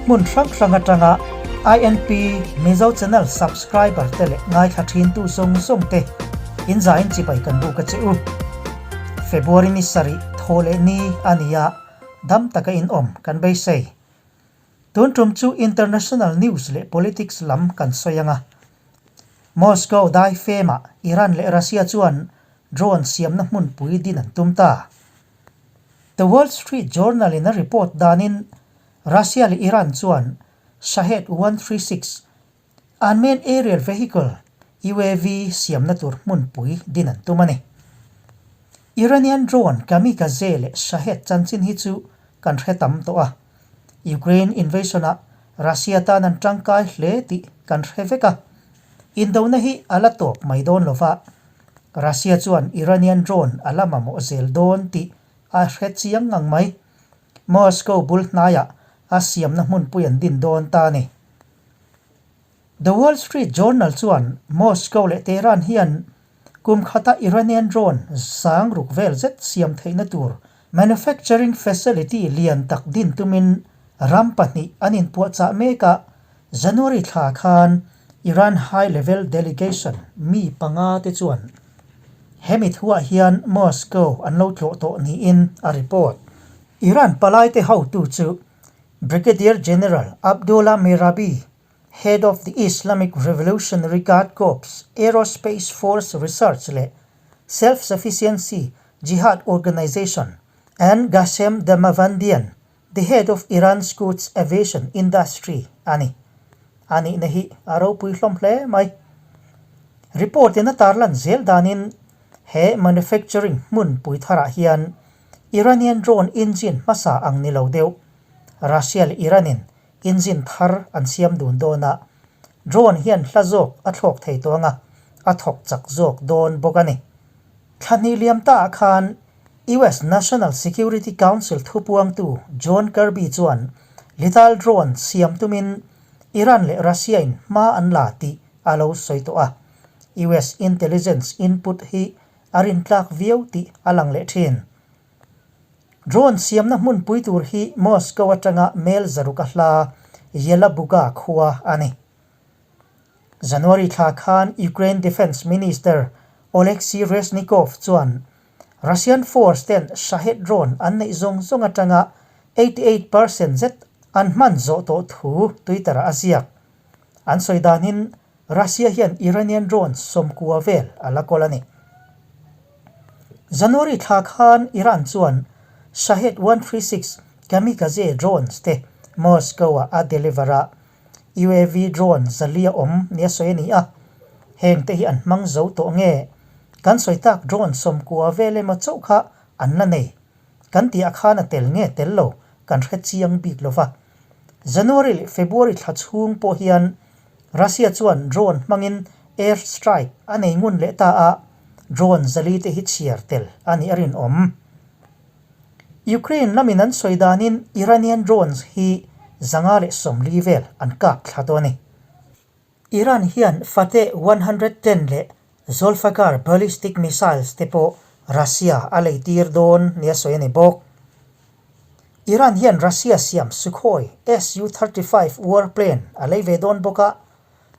Hmun hrang hrang atanga INP Mizo Channel subscriber te leh ngaithla thintu zawng zawng te in zain chibai kan buk a che u. February ni sarih thaw leh ni a ni a, dam taka in awm kan beisei. Tun tum chu international news leh politics lam kan sawi ang a. Moscow dai femah Iran leh Russia chuan drone siamna hmunpui din an tum ta. The Wall Street Journal in a report danin Russia leh Iran chuan Shahed 136 Unmanned Aerial Vehicle, UAV, siamna tur hmunpui din an tum a ni. Iranian drone Kamikaze leh Shahed chanchin hi chu kan hre tam tawh a. Ukraine invasion-ah Russia tan an tangkai hle tih kan hre vek a. Indona hi a la tawp mai dawn lo va, Russia chuan Iranian drone a la mamawh zel dawn tih a hre chiang ngang mai. Moscow bul hnaiah a siamna hmunpui an din dawn ta a ni. The Wall Street Journal chuan Moscow leh Tehran hian kum khata Iranian drone sang ruk vel zet siam theihna tur manufacturing facility lian tak din tumin ram pahnih an inpuahchah mek a, January thla khan Iran high level delegation mi panga te chuan hemi thuah hian Moscow an lo tlawh tawh niin a report. Iran palaite hotu chu Brigadier General Abdullah Mehrabi, Head of the Islamic Revolutionary Guard Corps Aerospace Force Research leh Self-Sufficiency Jihad Organization, and Ghasem Damavandian, the head of Iran's Quds Aviation Industry a ni. A nihna hi a ropui hlawm hle mai. Report in a tarlan zel danin he manufacturing hmun pui tharah hian Iranian drone engine hmasa ang ni lo deuh Russia leh Iran in Engine thar an siam dun dawn a, drone hian hla zawk a thlawk thei tawh ang a, a thawk chak zawk dawn bawk a ni. Thla hnih liam taah khan US National Security Council thupuangtu John Kirby chuan lethal drone siam tumin Iran leh Russia-in hma an la tih a lo sawi tawh a, US intelligence input hi a rintlak viau tih a lang leh thin. Drone siamna hmunpui tur hi Moscow atanga mel zaruk a hla Yelabuga khua a ni. January thla khan Ukraine Defence Minister Oleksiy Reznikov chuan Russian force ten Shahed drone an neih zawng zawng atanga 88% zet an hman zawh tawh thu Twitter-ah a ziak. An sawi danin Russia hian Iranian drone sawmkua vel a la kawl a ni. January thla khan Iran chuan Shahed 136 kamikaze drones te Moscow-ah a deliver a, UAV drone zalia awm nia sawi a ni a. Heng te hi an hmang zo tawh nge? Kan sawi tak drone sawmkua vel emaw chauh kha an la nei. Kan tihah khan a tel nge tel lo kan hre chiang bik lo va. January leh February thla chhung pawh hian Russia chuan drone hmangin air strike a nei ngun leh ta a, drone zali te hi chhiar tel a nih a rinawm. Ukraine lamin an sawi danin Iranian drones hi 140 vel an kap thla tawh a ni. Iran hian Fateh 110 leh Zolfaghar ballistic missiles te pawh Russia a leitir dawn nia sawi a ni bawk. Iran hian Russia siam Sukhoi Su-35 warplane a lei ve dawn bawk a,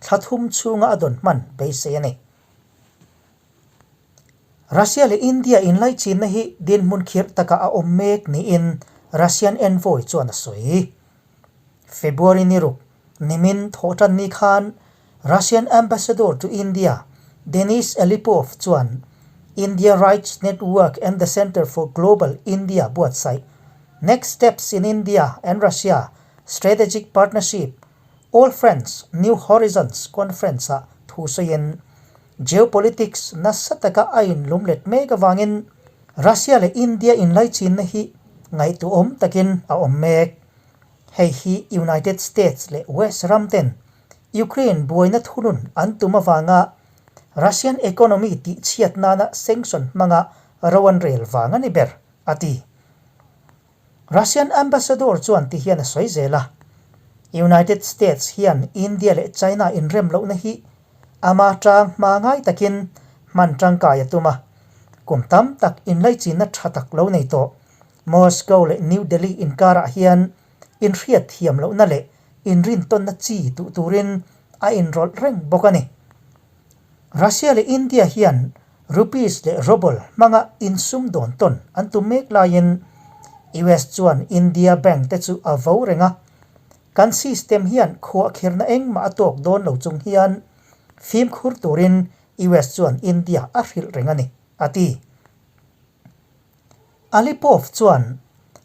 thla thum chhunga a dawn hman beisei a ni. Russia leh India inlaichinna hi dinhmun khirh takah a awm mek niin Russian envoy chuan a sawi. February ni ruk, nimin thawhtan ni khan Russian Ambassador to India Denis Alipov chuan India Rights Network and the Centre for Global India buatsaih Next Steps in India and Russia Strategic Partnership, Old Friends, New Horizons conference-ah thu sawiin geopolitics nasa taka a inlumlet mek avangin Russia leh India inlaichinna hi ngaihtuahawm takin a awm mek. Hei hi United States leh West ram ten Ukraine buaina thunun an tum avanga Russian economy tihchhiat nana sanction hmanga ro an rel vang a ni ber, a ti. Russian ambassador chuan ti hian a sawi zel a, United States hian India leh China inrem lohna hi ama tang hma ngai takin hman tangkai a tum a, kum tam tak inlaichinna tha tak lo nei tawh Moscow leh New Delhi inkarah hian inhriat thiam lohna leh inrintawnna chi tuh turin a inrawlh reng bawk a ni. Russia leh India hian rupees leh ruble hmanga insumdawn tawn an tum mek laiin US chuan India bank te chu a vo reng a, kan system hian khuahkhirna engmah a tawk dawn lo chung hian fimkhur turin US chuan India a hrilh reng a ni, a ti. Alipov chuan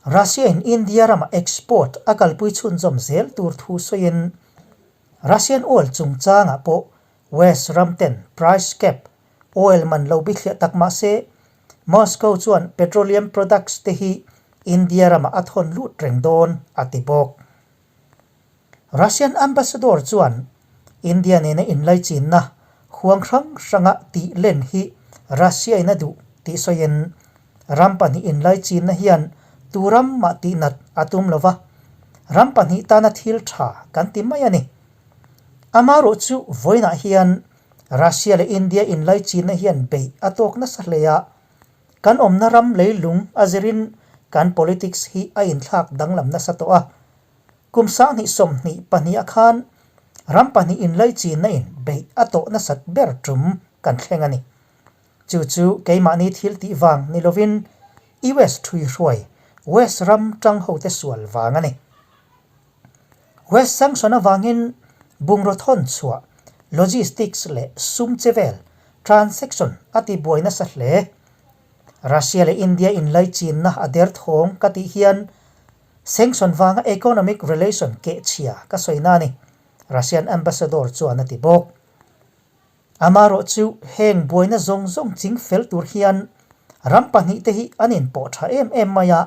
Russia-in India rama export a kalpui chhunzawm zel tur thu sawiin Russian oil chungchangah pawh West ram ten price cap oil man lo bithliah tak mah se Moscow chuan petroleum products te hi India ramah a thawn lut reng dawn, a ti bawk. Russian ambassador chuan India nena inlaichinna huang hrang hranga tih len hi Russia-in a duh tih sawiin ram pahnih inlaichinna hian tu ram mah tih nat a tum lo va, ram pahnih tana thil tha kan ti mai a ni. Amaherawh chu vawiinah hian Russia leh India inlaichinna hian beih a tawk nasa hle a, kan awmna ram leilung a zirin kan politics hi a inthlak danglam nasa tawh a. Kum 2022 ah khan ram pahnih inlaichinna in beih a tawh nasat ber tum kan thleng a ni. Chu chu keimahni thil tih vang ni lovin US thui hruai West ram tang hote sual vang a ni. West sanction avangin bungraw thawn chhuah, logistics leh sum che vel transaction a ti buai nasa hle. Russia leh India inlaichinna a derthawng ka tih hian Sanction vanga economic relation kehchhia ka sawi na a ni, Russian ambassador chuan a ti bawk. Amaherawh chu heng buaina zawng zawng ching fel tur hian ram pahnihte hi an inpawh tha em em mai a,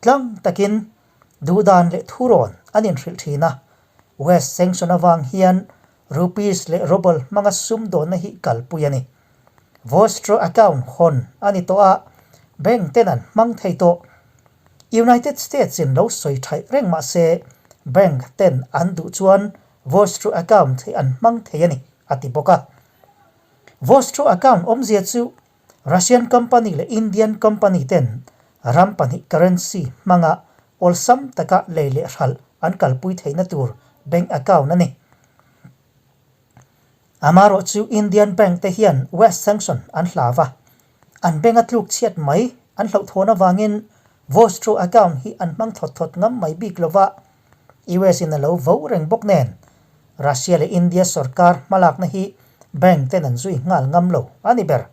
tlang takin duhdan leh thurawn an inhrilh thin a. West sanction avang hian rupees leh ruble hmanga sumdawnna hi kalpui a ni. Vostro account hawn a ni tawh a, bank ten an hmang thei tawh. United States in lo sawi thaih reng mah se bank ten an duh chuan Vostro account hi an hmang thei a ni, a ti bawk a. Vostro account awmzia chu Russian company leh Indian company ten ram pahnih currency hmanga awlsam taka lei leh hralh an kalpui theihna tur bank account a ni. Amaherawh chu Indian bank te hian West sanction an hlau va, an bank a tluk chhiat mai an hlauhthawn avangin Vostro account hi an hmang thawt thawt ngam mai bik lo va, US in a lo vo reng bawk nen Russia leh India sorkar hmalakna hi bank ten an zui nghal ngam lo a ni ber.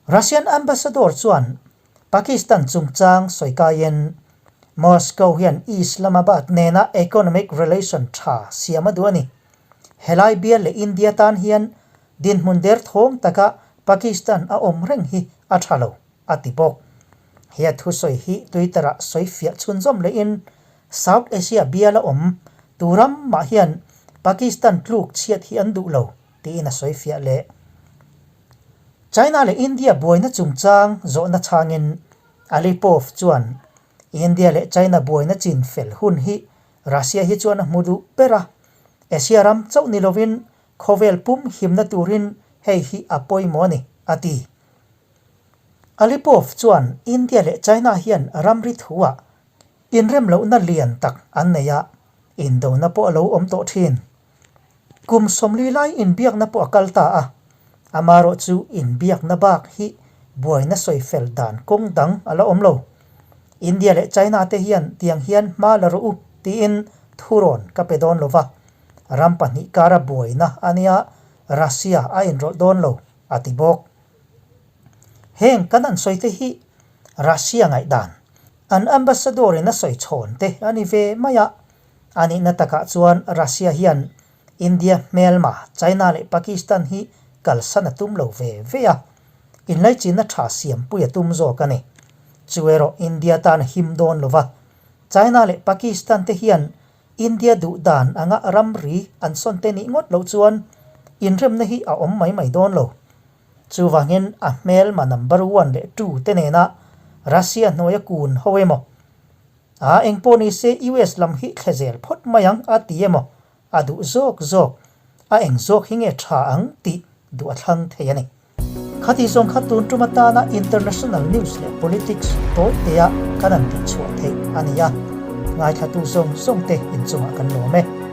Russian ambassador chuan Pakistan chungchang sawi kaiin Moscow hian Islamabad nena economic relation tha siam a duh a ni. Helai bial leh India tan hian dinhmun derthawng taka Pakistan a awm reng hi a tha lo, a ti bawk. He a thusawi hi Twitter-ah sawi fiah chhunzawm lehin South Asia biala awm tu ram mah hian Pakistan tluk chhiat hi an duh lo tiin a sawi fiah leh. China leh India buaina chungchang zawhna chhangin Alipov chuan India leh China buaina chin fel hun hi Russia hi chuan a hmu duh ber a, Asia ram chauh ni lovin khawvel pum himna turin hei hi a pawimawh a ni, a ti. Alipov chuan India leh China hian ramri thuah inremlohna lian tak an nei a, indona pawh a lo awm tawh thin. Kum 40 lai inbiakna pawh a kal ta a, amaherawh chu inbiakna bak hi buaina sawi fel dan kawng dang a la awm lo. India leh China te hian tiang hian hma la rawh u tiin thurawn ka pe dawn lo va, ram pahnih kara buaina a nia Russia a inrawlh dawn lo, a ti bawk. Heng kan an sawi te hi Russia ngaihdan, an ambassador in a sawi chhawn te a ni ve mai a, A nihna takah chuan Russia hian India hmelma China leh Pakistan hi kalsan a tum lo ve ve a, inlaichinna tha siampui a tum zawk a ni. Chu erawh India tan a him dawn lo va, China leh Pakistan te hian India duh dan anga ramri an sawn te nih ngawt loh chuan inremna hi a awm mai mai dawn lo. Chuvangin a hmelma number one leh two te nena Russia hnuaia kun ho emaw, A engpawh ni se US lam hi thle zel phawt mai ang a ti emaw a duh zawk zawk, a eng zawk hi nge tha ang tih duh a thlang thei a ni. Khati zawng kha tun tum atana international news leh politics tawi tea kan han tih chhuah theih a ni a. Ngaithlatu zawng zawng te inchungah kan lawm e.